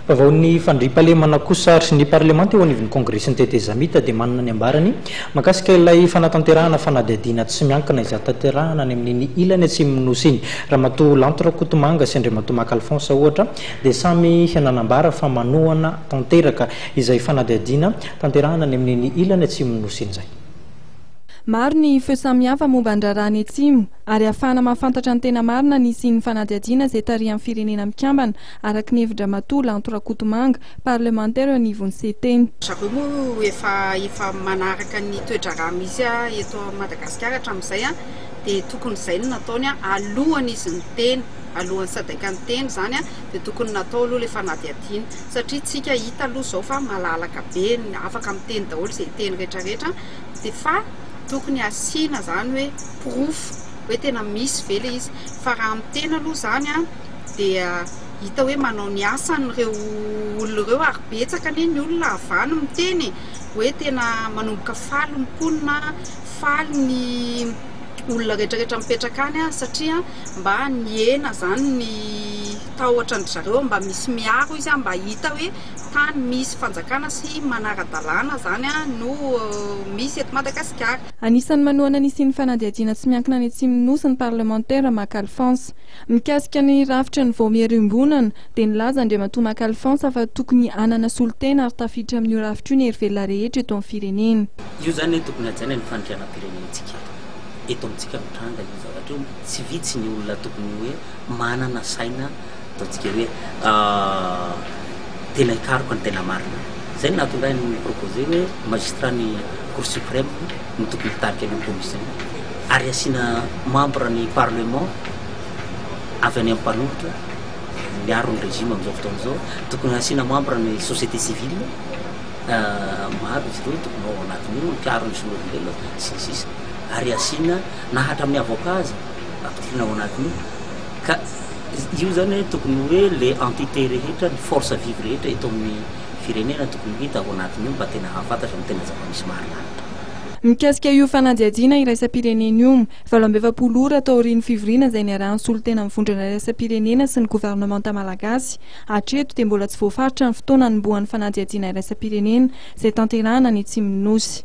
Vaovaon'ny fandriampahalemana kosa ary ny parlemanta eo anivon'ny kongresin'ny tetezamita dia manana ny ambarany mahakasika ilay fanatanterahana fanadihadiana tsy miankina izay tanterahana any amin'iny ilany atsimon'ny Nosy iny. Ramatoa Lanto Rakotomanga sy Andriamatoa Maka Alphonse ohatra dia samy nanambara fa manohana tanteraka izay fanadihadiana tanterahana any amin'iny ilany atsimon'ny Nosy iny izay. Maro ny feo samihafa momba ny raharaha any Atsimo, ary ahafahana mahafantatra ny tena marina ny hisian'ny fanadihadiana izay tarihan'ny Firenena Mikambana, araka ny hevi-dRamatoa Lanto Rakotomanga, parlemantera eo anivon'ny CT. Zareo moa efa efa manaraka ny toe-draharaha misy eto Madagasikara hatramin'izay dia tokony izay no nataony alohan'izy niteny, alohan'ny Sadc niteny izany dia tokony natao aloha ilay fanadihadiana satria tsika hita aloha izao fa malalaka be, afaka miteny daholo izay teny rehetrarehetra. Dia fa tokony asiana zany hoe porofo hoe tena misy ve le izy fa raha amin'ny tena aloha zany an dia hita hoe manao ny asany ireo olona ireo ary betsaka anie ny olona avy any miteny e hoe tena manomboka faly ny mponina, faly ny olona rehetrarehetra mipetraka any an satria mba nihena zany ny tahotra an-dry zareo mba misy miaro izy an mba hita hoe Tany misy fanjakana sy manara-dalàna izany no misy eto Madagasikara. Anisan'ny manohana ny hisian'ny fanadihadiana tsy miankina any Atsimon'ny Nosy ny parlemantera Maka Alphonse. Mikasika ny rafitry ny vaomiera iombonana dia nilaza Andriamatoa Maka Alphonse fa tokony hanana solontena ary tafiditra amin'io rafitra io ny herivelona rehetra eto amin'ny firenena. Io zany tokony hajaina ny fandrianam-pirenentsika eto. Eto amintsika mitranga io zavatra io, tsy vitsy ny olona tokony hoe manana saina ataontsika hoe tena hikaroka ny tena marina. Izay no nahatonga ahy ni-proposer hoe magistrat ny cour supreme no tokony hitarika an'io commission io ary asiana membre ny parlement avy any amin'ny mpanohitra miaro ny régime amin'izao fotoana izao, tokony asiana membre ny société civile maro izy ireo tokony ao anatin'io mpiaro ny zon'olombelona sy ny sisa ary asiana na hatramin'ny avocat aza ampidirina ao anatin'io ka Io zany tokony hoe le entité rehetra, ny force vive rehetra eto amin'ny firenena tokony ho hita ao anatin'io mba tena hahafantatra ny tena zava-misy marina any. Mikasika io fanadihadiana iraisam-pirenena io, 48 ora taorian'ny fivoriana izay niarahan'ny solontenan'ny vondrona iraisam-pirenena sy ny governemanta malagasy, hatreto dia mbola tsy voafaritra ny fotoana hanombohan'ny fanadihadiana iraisam-pirenena izay tanterahana any atsimon'ny Nosy.